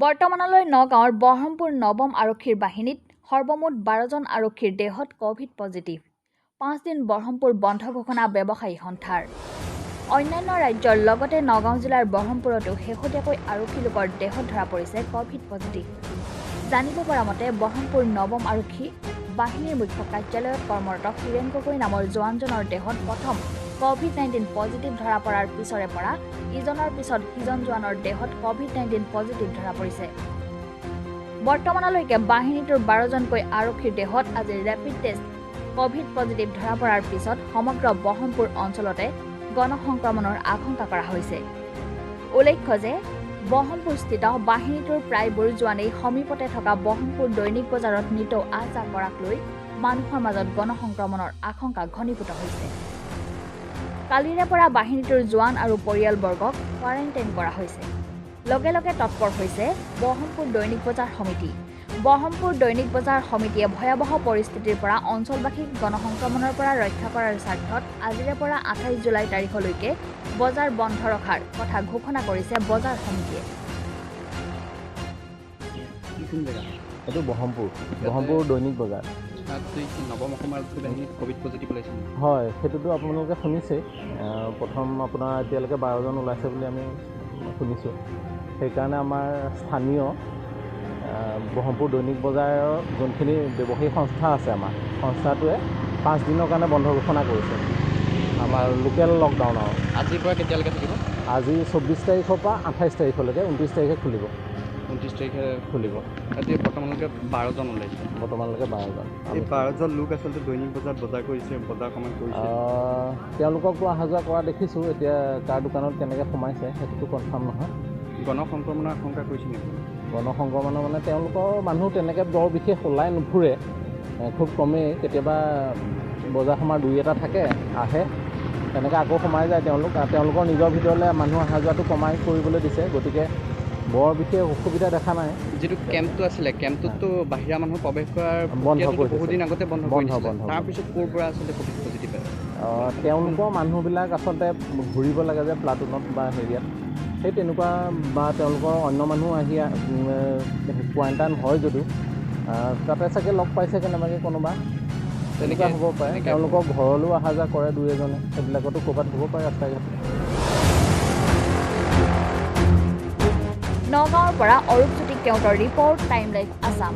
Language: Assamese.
বৰ্তমানলৈ নগাঁৱৰ বহৰমপুৰ নৱম আৰক্ষীৰ বাহিনীত সৰ্বমুঠ 12জন আৰক্ষীৰ দেহত ক'ভিড পজিটিভ। 5 দিন বহৰমপুৰ বন্ধ ঘোষণা ব্যৱসায়ী সন্থাৰ। অন্যান্য ৰাজ্যৰ লগতে নগাঁও জিলাৰ বহৰমপুৰতো শেহতীয়াকৈ আৰক্ষী লোকৰ দেহত ধৰা পৰিছে ক'ভিড পজিটিভ। জানিব পৰা মতে, বহৰমপুৰ নৱম আৰক্ষী বাহিনীৰ মুখ্য কাৰ্যালয়ত কৰ্মৰত হীৰেণ গগৈ নামৰ জোৱানজনৰ দেহত প্ৰথম ক'ভিড-19 পজিটিভ ধৰা পৰাৰ পিছৰে পৰা ইজনৰ পিছত সিজন জোৱানৰ দেহত ক'ভিড-19 পজিটিভ ধৰা পৰিছে। বৰ্তমানলৈকে বাহিনীটোৰ 12জনকৈ আৰক্ষীৰ দেহত আজি ৰেপিড টেষ্ট ক'ভিড পজিটিভ ধৰা পৰাৰ পিছত সমগ্ৰ বহৰমপুৰ অঞ্চলতে গণসংক্ৰমণৰ আশংকা কৰা হৈছে। উল্লেখ্য যে বহৰমপুৰস্থিত বাহিনীটোৰ প্ৰায়বোৰ জোৱানেই সমীপতে থকা বহৰমপুৰ দৈনিক বজাৰত নিতৌ আহ যাহ কৰাক লৈ মানুহৰ মাজত গণসংক্ৰমণৰ আশংকা ঘনীভূত হৈছে। কালিৰে পৰা বাহিনীটোৰ জোৱান আৰু পৰিয়ালবৰ্গক কোৱাৰেণ্টাইন কৰা হৈছে। লগে লগে তৎপৰ হৈছে বহৰমপুৰ দৈনিক বজাৰ সমিতি। বহৰমপুৰ দৈনিক বজাৰ সমিতিয়ে ভয়াৱহ পৰিস্থিতিৰ পৰা অঞ্চলবাসীক গণসংক্ৰমণৰ পৰা ৰক্ষা কৰাৰ স্বাৰ্থত আজিৰে পৰা 28 জুলাই তাৰিখলৈকে বজাৰ বন্ধ ৰখাৰ কথা ঘোষণা কৰিছে বজাৰ সমিতিয়ে। কোন জেগা? এইটো বহৰমপুৰ, বহৰমপুৰ দৈনিক বজাৰ। তাত এই নৱম অসম আৰক্ষী বাহিনীত ক'ভিড পজিটিভ ওলাইছে নেকি? হয়, সেইটোতো আপোনালোকে শুনিছেই। প্ৰথম আপোনাৰ এতিয়ালৈকে 12জন ওলাইছে বুলি আমি শুনিছোঁ। সেইকাৰণে আমাৰ স্থানীয় বহৰমপুৰ দৈনিক বজাৰৰ যোনখিনি ব্যৱসায়ী সংস্থা আছে, আমাৰ সংস্থাটোৱে 5 দিনৰ কাৰণে বন্ধ ঘোষণা কৰিছে, আমাৰ লোকেল লকডাউন আৰু। আজিৰ পৰা কেতিয়ালৈকে থাকিব? আজি 24 তাৰিখৰ পৰা 28 তাৰিখলৈকে, 29 তাৰিখে খুলিব। 29 তাৰিখে? খুলিব। এতিয়া বৰ্তমানলৈকে 12জন ওলাইছে? বৰ্তমানলৈকে 12জন। এই 12জন লোক আচলতে দৈনিক বজাৰত বজাৰ কৰিছে, বজাৰ সমাৰ কৰিছে? তেওঁলোককতো অহা যোৱা কৰা দেখিছোঁ। এতিয়া কাৰ দোকানত কেনেকৈ সোমাইছে, সেইটোতো কনফাৰ্ম নহয়। গণ সংক্ৰমণৰ আশংকা কৰিছে নেকি? গণসংক্ৰমণৰ মানে তেওঁলোকৰ মানুহ তেনেকৈ বৰ বিশেষ ওলাই নুফুৰে, খুব কমেই। কেতিয়াবা বজাৰ সমাৰ দুই এটা থাকে, আহে, তেনেকৈ আকৌ সোমাই যায় তেওঁলোক। আৰু তেওঁলোকৰ নিজৰ ভিতৰলৈ মানুহ অহা যোৱাটো কমাই কৰিবলৈ দিছে, গতিকে বৰ বিশেষ অসুবিধা দেখা নাই। যিটো কেম্পটো আছিলে, কেম্পটোততো বাহিৰা মানুহ প্ৰৱেশ কৰাৰ বন্ধ প্ৰক্ৰিয়াটোতো কৰি দিছে। বহুদিন আগতে বন্ধ কৰি বন্ধ, দিছিলে। বন্ধ। তাৰপিছত ক'ৰ পৰা আচলতে ক'ভিড পজিটিভ? তেওঁলোকৰ মানুহবিলাক আচলতে ঘূৰিব লাগে যে প্লাটুনত বা হেৰিয়াত, সেই তেনেকুৱা বা তেওঁলোকৰ অন্য মানুহ আহি কোৱাৰেণ্টাইন হয় যদিও তাতে চাগে লগ পাইছে কেনেবাকৈ কোনোবা, তেনেকুৱা হ'ব পাৰে। তেওঁলোকৰ ঘৰলৈও অহা যোৱা কৰে দুই এজনে, সেইবিলাকতো ক'ৰবাত হ'ব পাৰে ৰাস্তা ঘাটে। নগাঁৱৰ পৰা অৰূপজ্যোতি কেওটৰ ৰিপৰ্ট, টাইম লাইভ আছাম।